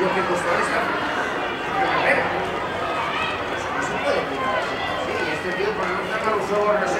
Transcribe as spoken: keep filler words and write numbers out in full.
Lo que costó esta carrera. Eso no se puede cuidar así. Sí, este tío, por no sacar los ojos,